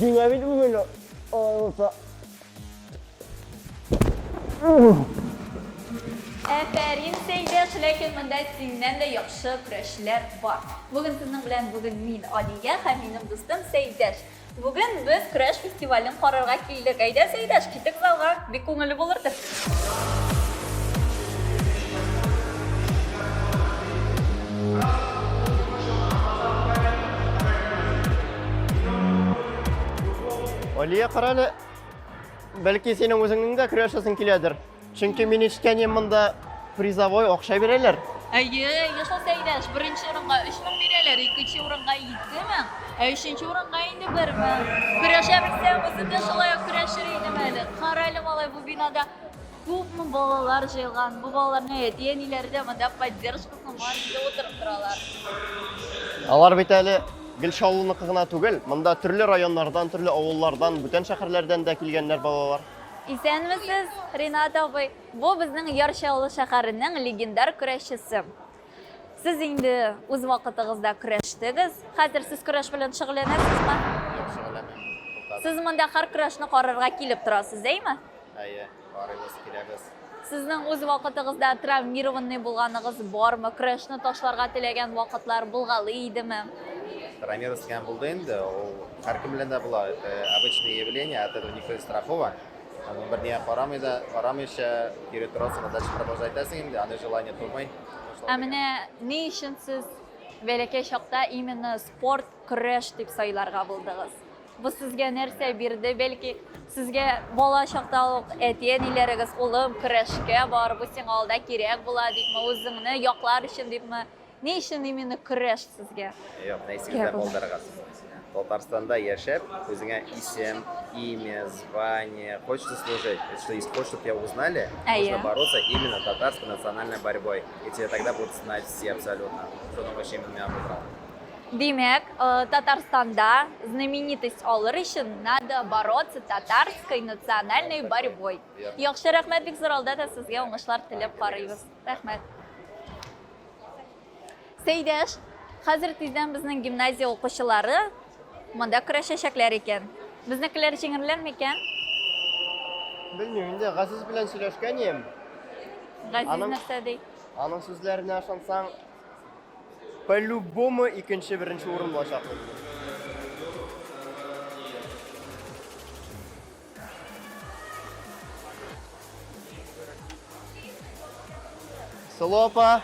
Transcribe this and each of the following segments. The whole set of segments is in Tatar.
Җиңә бит бүген алай булса. Әфәрин, Сәйдәш, ләкин монда синнән дә яхшы көрәшчеләр бар. Бүген сезнең белән бүген мин, Алия һәм минем дустым Сәйдәш. Бүген без көрәш фестивален карарга килдек. Әйдә, Сәйдәш, китек залга, бик күңелле булырдыр. Алия, кара әле, бәлки синең үзеңнең дә көрәшәсең киләдер. Чөнки мин ишеткәнем монда призовой акча бирәләр. Әйе, әйе шул Сәйдәш. Беренче урынга 3000 бирәләр, икенче урынга 2000, ә өченче урынга инде 1000. Көрәшә белсәм, үзем дә шулай ук көрәшер идем әле. Кара әле, малай, бу бинада күпме балалар җыелган. Бу балаларның әти-әниләре дә монда поддержкасын бар инде утырып торалар. Алар бит әле гел Чаллыныкы гына түгел, монда төрле районнардан, төрле авыллардан, бүтән шәһәрләрдән дә килгәннәр балалар. Исәнмесез, Ринат абый. Бу безнең Яр Чаллы шәһәренең легендар көрәшчесе. Сез инде үз вакытыгызда көрәштегез. Хәзер сез көрәш белән шөгыльләнәсезме? Юк, шөгыльләнмим. Туктадым. Сез монда һәр көрәшне карарга килеп торасыз, әйме? Әйе, карыйбыз, киләбез. Сезнең үз вакытыгызда травмированный булганыгыз бармы? Көрәшне ташларга теләгән вакытлар булгалый идеме? Травмироваться дигән булды инде, ул һәркем белән дә була. Это обычное явление, от этого никто не страхован. Аны бернигә карамый да, карамыйча кире торасың, дальше продолжать итәсең инде, аны желание тумый. Ә менә ни өчен сез бәләкәй чакта именно спорт, көрәш дип сайларга булдыгыз? Бу сезгә нәрсә бирде? Бәлки, сезгә бала чакта ук әти-әниләрегез, улым, көрәшкә бар, бу сиңа алда кирәк була дипме, үзеңне яклар өчен дипме? Ни өчен именно көрәш сезгә? Юк, нәрсәгез дә булдырыгыз. Татарстанда яшәп, үзеңә исем, имя, звание, хочется служить. Если хочешь, чтобы тебя узнали, нужно бороться именно татарской национальной борьбой. И тебя тогда будут знать все абсолютно. Что он вообще меня выбрал. Димәк, э, Татарстанда знаменитость алыр өчен надо бороться татарской национальной борьбой. Яхшы, рәхмәт бик зур алда да сезгә уңышлар теләп карыйбыз. Рәхмәт. Сәйдәш, хәзер тиздән безнең гимназия укучылары монда көрәшәчәкләр икән. Безнекеләр җиңерләр микән? Белмим, инде Газиз белән сөйләшкән идем. Газиз нәрсә ди? Аның сүзләренә ышансаң, По-любому икенче, беренче урын булачак. Сылу апа.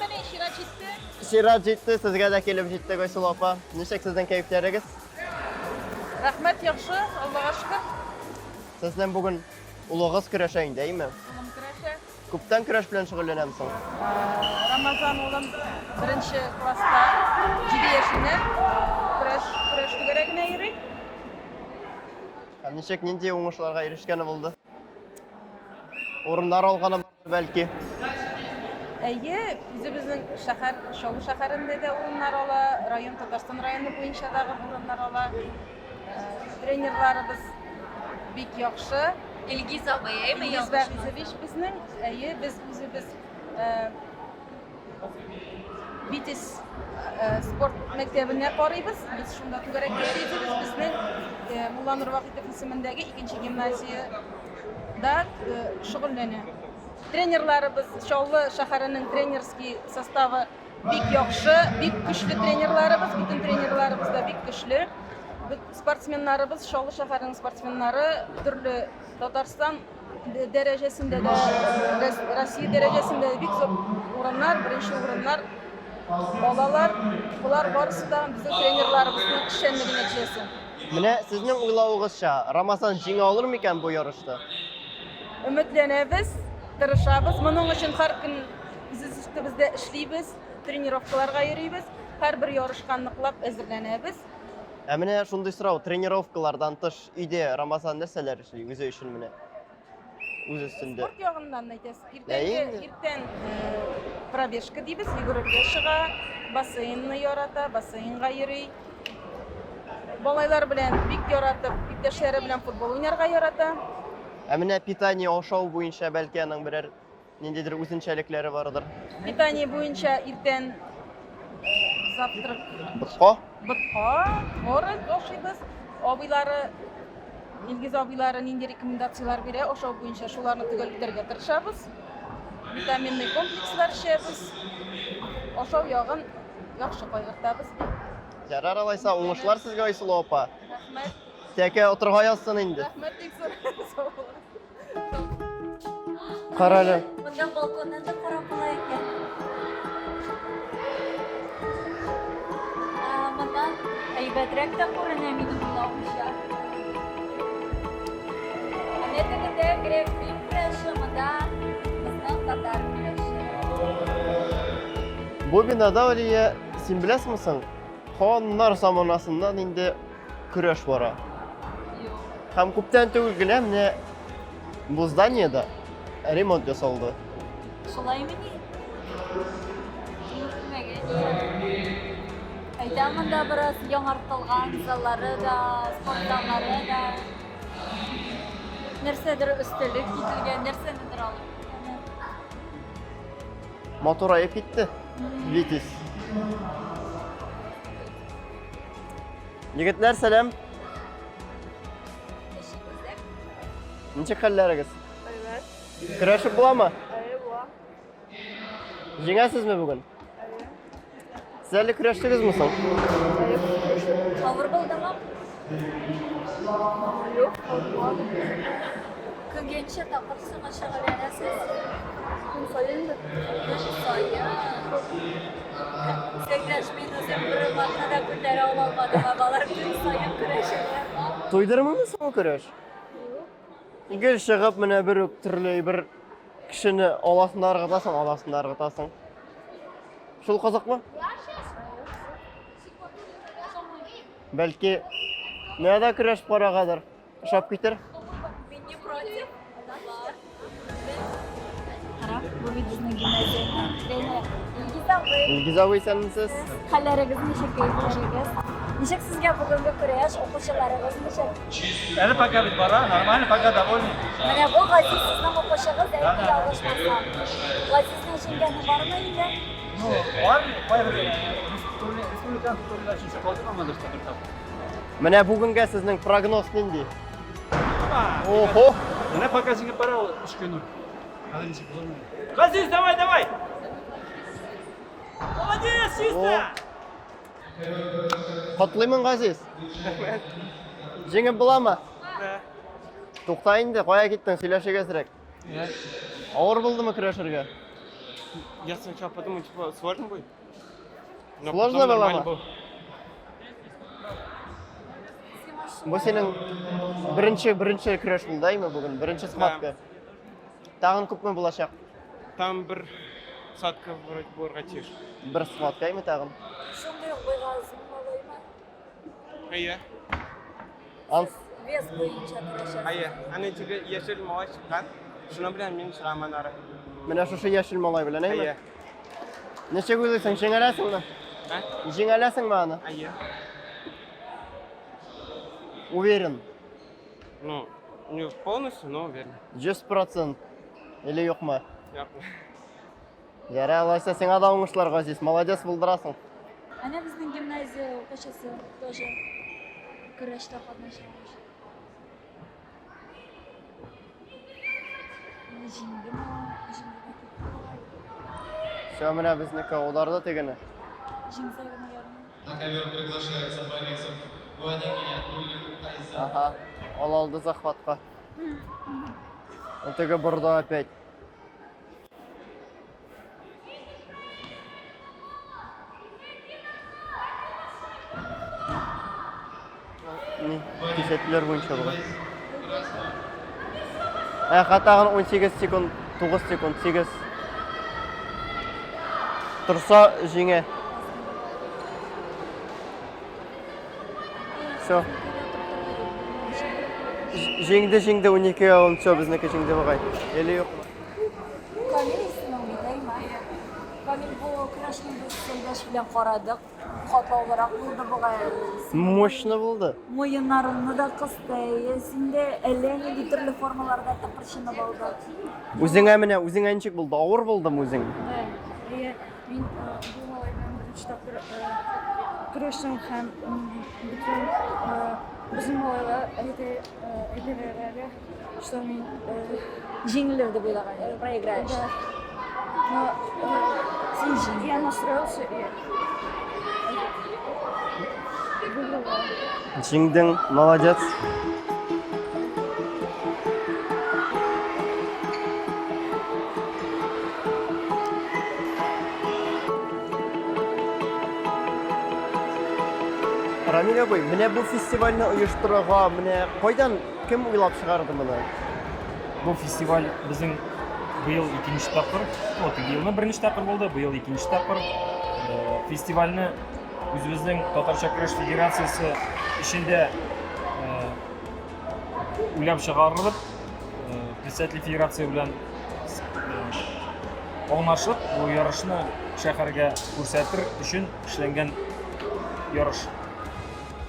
Менә чират җитте. Чират җитте, сезгә дә килеп җитте Гайсылу апа. Ничек сезнең кәефләрегез? Рәхмәт, яхшы, Аллага шөкер. Сезнең бүген улыгыз көрәшә инде, әйме? Улым көрәшә. Күптән көрәш белән шөгыльләнәм соң? Рамазан улым беренче класста, 7 яшеннән көрәш, көрәш түгәрәгенә йөри. Һәм ничек, нинди уңышларга ирешкәне булды? Урыннар алганы бардыр бәлки? Әйе, үзебезнең шәһәр, Чаллы шәһәрендә дә урыннар ала, район, Татарстан районы буенча дагы урыннар ала. Тренерларыбыз бик яхшы. Илгиз абый, әйме Илгиз Вәгыйзович безнең, әйе, без үзебез Витязь спорт мәктәбенә карыйбыз. Без шунда түгәрәккә йөрибез. Безнең Мулланур Вахитов исемендәге икенче гимназиядә шөгыльләнә. Тренерларыбыз Чаллы шәһәренең тренерский составы Бик яхшы, бик көчле тренерларыбыз, бөтен тренерларыбыз да бик көчле. Спортсменнарыбыз, Чаллы шәһәренең спортсменнары төрле Татарстан дәрәҗәсендә дә, Россия дәрәҗәсендә дә бик зур урыннар, беренче урыннар алалар. Болар барысы да безнең тренерларыбызның эшчәнлеге нәтиҗәсе. Менә сезнең уйлавыгызча, Рамазан җиңә алыр микән бу ярышта? Өметләнәбез, тырышабыз. Моның өчен һәр көн Үз өстебездә эшлибез, тренировкаларга йөрибез, һәрбер ярышка ныклап әзерләнәбез. Ә менә шундый сорау, тренировкалардан тыш өйдә Рамазан нәрсәләр эшли үзе өчен менә? Үз өстендә. Спорт ягыннан әйтәсез. Иртәнге иртән пробежка дибез, йөгерергә чыга, бассейнны ярата, бассейнга йөри. Малайлар белән бик яратып, иптәшләре белән футбол уйнарга ярата. Ә менә питание ашау буенча бәлки аның берәр Ниндидер үзенчәлекләре бардыр. Питание буенча иртән завтрак. Ботка? Ботка, творог ашыйбыз. Абыйлары, Илгиз абыйлары нинди рекомендацияләр бирә, ашау буенча шуларны төгәл үтәргә тырышабыз. Витаминный комплекслар эчәбез. Ашау ягын яхшы кайгыртабыз. Ярар алайса, уңышлар сезгә, Айсылу апа. Рәхмәт. Тәкә отырга язсын инде. Рәхмәт бик зур. Сау булыгыз. Карале. Монда балконнан да карап була икән. Моннан әйбәтрәк тә күренә минем уйлавымча. Әнә тегендә грек-рим көрәше, монда безнең татар көрәше. Бу бинада, Алия, син беләсеңме соң, ханнар заманасыннан инде көрәш бара. Һәм күптән түгел генә менә бу зданиедә ремонт ясалды. Шулаймыни? Әйтә монда бераз яңартылган заллары да, спорт заллары да. Нәрсәдер өстәлеп кителгән, нәрсәнедер алып киткәннәр. Матураеп китте. Витязь. Егетләр, сәлам. Ничек хәлләрегез? Әйбәт. Көрәшеп буламы? Әйе, була. Җиңәсезме бүген? Әйе. Сез әле көрәштегезме соң? Әйе, көрәштем. Авыр булдымы? Юк, авыр булмады. Көнгә ничә тапкыр соңа шөгыльләнәсез? Көн саен инде. Көн саен. Сәйдәш, мин үзем бер атна да күтәрә ала алмадым, ә балалар көн саен көрәшәләр. Туйдырмыймы соң ул көрәш? Гел чыгып менә бер үк төрле бер кешене аласың да ыргытасың, аласың да ыргытасың. Шул кызыкмы? Бәлки, менә дә көрәшеп карагадыр. Ошап китер. Мин не против. Кара, бу бит безнең гимназиянең тренеры Илгиз абый. Илгиз абый, исәнмесез. Хәлләрегез ничек, кәефләрегез? Ничек сезгә бүгенге көрәш, укучыларыгыз ничек? Әле пока бит бара, нормально, пока довольны. Менә бу Газиз сезнең укучыгыз, әйме ялгышмасам. Газизның җиңгәне бармы инде? Ну, бар, кайбер республиканың турында өченче калды командасы бер тапкыр. Менә бүгенгә сезнең прогноз нинди? Охо! Менә пока җиңеп бара ул 3 көн. Хәзер ничек булыр менә. Газиз, давай, давай! Молодец, чисто! Котлыймын, Газиз. Җиңеп буламы? Да. Тукта инде, кая киттең, сөйләшик әзрәк. Авыр булдымы көрәшергә? Я сначала подумал, типа, сложно будет. Но Сложно потом было нормально ма? было. Бу синең беренче беренче көрәш булды, әйме бүген? Беренче схватка. Тагын күпме булачак? Там бер садка вроде булырга тиеш. Бер схватка әйме тагын? Шундый ук буйга озын малаймы? Әйе. Анс Вес буенча көрәшәсез. Әйе. Аны теге яшел малай чыккан. Шуның белән мин чыгам аннары. Менә шушы яшел малай белән, әйме? Әйе. Ничек уйлыйсың, җиңәләсеңме? Ә? Җиңәләсеңме аны? Әйе. Уверен. Ну, не полностью, но уверен. 100% или юкмы? Юк. Ярар, алайса сиңа да уңышлар, Газиз. Молодец, булдырасың. Әнә безнең гимназия укучысы тоже көрәштә катнаша. Җиңдеме? Җиңде китте. Все, менә безнеке ударды тегене. Җиңсә генә ярый. На ковер приглашается Борисов Ваня Гиятуллин Айзат. Ага, ул алды захватка. Теге борды опять. Ни, кисәтүләр буенча бугай. Ә, тагын 18 секунд, 9 секунд, 8. Торса җиңә. Все. Җиңде, җиңде, 12 10, все, безнеке җиңде бугай. Или юкмы? Камил исемең бит, әйме? Камил, бу көрәшне без Сәйдәш белән карадык. Катлаулырак булды бугай. Мощно булды. Муеннарыңны да кысты. Син дә әллә нинди төрле формаларда тыпырчынып алдың. Үзеңә менә, үзеңә ничек булды? Авыр булдымы үзең? Әйе, мин бу малай белән беренче тапкыр көрәштем һәм бөтен Безнең малайлар әйтәләр әле, что мин Җиңелер дип уйлаган идем. Проиграешь. Да. Но Син җиңдең. я настроился и выиграла. Җиңдең, молодец. Рамил абый, менә бу фестивальне оештырырга, менә кайдан кем уйлап чыгарды моны? Бу фестиваль безнең быел икенче тапкыр, ну, теге елны беренче тапкыр булды, быел икенче тапкыр. Э, фестивальне үзебезнең Татарча көрәш федерациясе эчендә э, уйлап чыгарылып, э, председатель федерация белән аңлашып, бу ярышны шәһәргә күрсәтер өчен эшләнгән ярыш.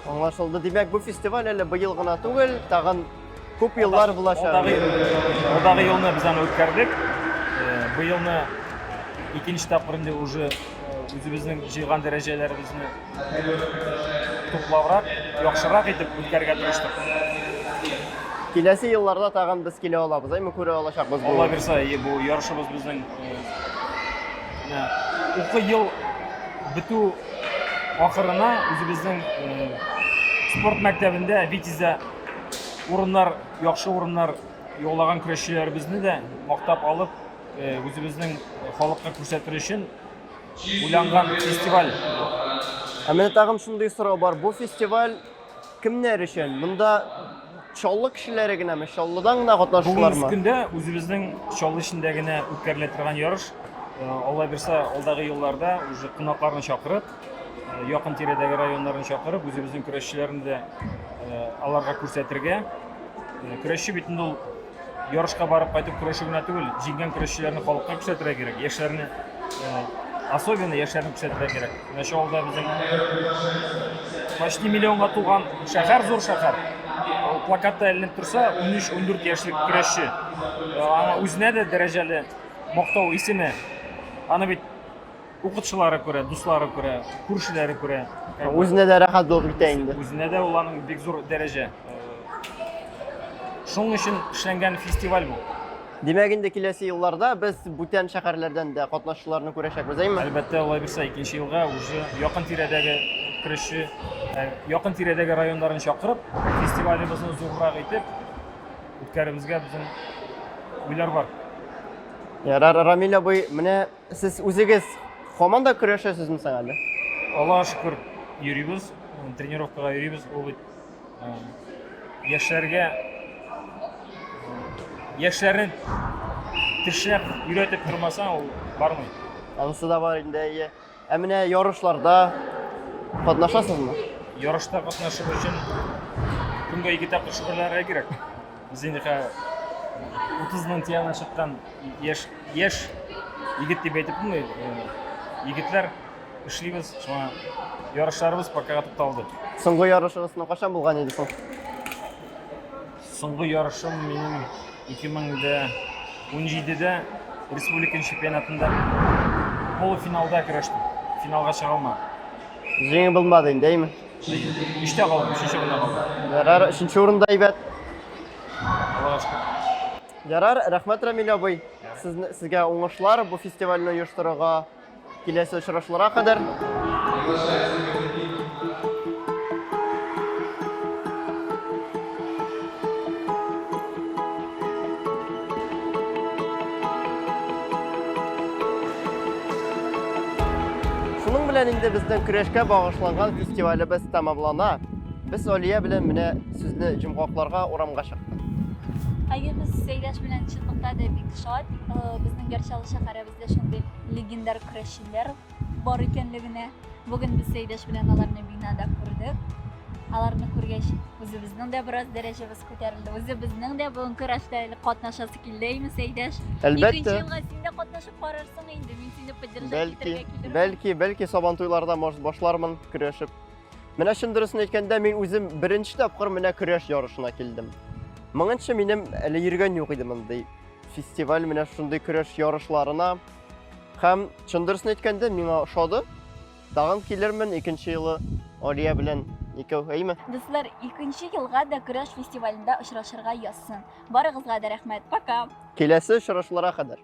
Аңлашылды. Димәк, бу фестиваль әле быел гына түгел, тагын күп еллар булачак. Алдагы, алдагы елны без аны үткәрдек. Э, быелны икенче тапкыр инде уже э, үзебезнең җыйган дәрәҗәләребезне туплабрак, яхшырак итеп үткәрергә тырыштык. Киләсе елларда тагын без килә алабыз, әйме күрә алачакбыз бу. Алла бирсә, и бу ярышыбыз безнең э, менә уку ел бетү ахырына үзебезнең э, спорт мәктәбендә Витязьдә урыннар, яхшы урыннар яулаган көрәшчеләребезне дә мактап алып, э, үзебезнең халыкка күрсәтер өчен уйланган фестиваль. Ә менә тагын шундый сорау бар. Бу фестиваль кемнәр өчен? Монда Чаллы кешеләре генәме, Чаллыдан гына катнашучылармы? Бүгенге көндә үзебезнең Чаллы эчендә генә үткәрелә торган ярыш. Э, Алла бирсә, алдагы елларда уже кунакларны чакырып, э, якын тирәдәге районнарны чакырып, үзебезнең көрәшчеләрне дә э, аларга күрсәтергә. Көрәшче бит инде ул ярышка барып кайтып көрәшү генә түгел, җиңгән көрәшчеләрне халыкка күрсәтергә кирәк, яшьләрне, э, особенно яшьләрне күрсәтергә кирәк. Менә Чаллыда безнең почти миллионга тулган шәһәр, зур шәһәр. Ул плакатта эленеп торса, 13-14 яшьлек көрәшче. Э, аңа үзенә дә дәрәҗәле мактау исеме. Аны бит укытучылары күрә, дуслары күрә, күршеләре күрә. Үзенә дә рәхәт булып китә инде. Үзенә дә ул аның бик зур дәрәҗә. Шуның өчен эшләнгән фестиваль бу. Димәк, инде киләсе елларда без бүтән шәһәрләрдән дә катнашучыларны күрәчәкбез, әйме? Әлбәттә, алай булса, икенче елга уже якын тирәдәге көрәшче, э, якын тирәдәге районнарын чакырып, фестивалебезне зуррак итеп үткәребезгә безнең уйлар бар. Ярар, Рамил абый, менә Сез үзегез һаман да көрәшәсезме соң әле? Аллаһ шөкер, йөрибез, тренировкага йөрибез. Ул бит яшьләргә яшьләрне тешләп өйрәтеп тормасаң, ул бармый. Анысы да бар инде, әйе. Ә менә ярышларда катнашасызмы? Ярышта катнашыр өчен көнгә ике тапкыр шөгыльләнергә кирәк. Без инде хәзер 30 ның тиягенә чыккан яшь яшь егет дип әйтеп булмый. Э, егетләр эшлибез, шуңа ярышларыбыз пока тукталды. Соңгы ярышыгыз кайчан булган иде соң? Соңгы ярышым минем 2017-дә республика чемпионатында полуфиналда көрәштем. Финалга чыга алмадым. Җиңеп булмады инде, әйме? Өчтә калдым, өченче урында калдым. Ярар, өченче урында әйбәт. Аллага шөкер. Ярар, рәхмәт Рамил абый. Сезне, сезгә уңышлар бу фестивальне оештыруга. Киләсе очрашуларга кадәр. Шуның белән инде безнең көрәшкә багышланган фестивалебез тәмамлана. Без Алия белән менә сүзне йомгакларга урамга чыктык. Әйе, без Сәйдәш белән чынлыкта да бик шат. Э, безнең Яр Чаллы шәһәребездә шундый легендар көрәшчеләр бар икәнлегенә. Бүген без Сәйдәш белән аларны бинада күрдек. Аларны күргәч, үзебезнең дә бераз дәрәҗәбез күтәрелде. Үзебезнең дә бүген көрәштә әле катнашасы килде, әйме, Сәйдәш? Әлбәттә. Икенче елга син дә катнашып карарсың инде. Мин сине поддержать Бәлки, итәргә килермен. бәлки, бәлки Сабантуйларда может башлармын көрәшеп. Менә чын дөресен әйткәндә, мин үзем беренче тапкыр менә көрәш ярышына килдем. Моңынчы минем әле йөргән юк иде мондый фестиваль, менә шундый көрәш ярышларына. Һәм чын дөресен әйткәндә, миңа ошады. Тагын килермен икенче елы Алия белән. Икәү, әйме? Дуслар, икенче елга да көрәш фестивалендә очрашырга язсын. Барыгызга да рәхмәт. Пока. Киләсе очрашуларга кадәр.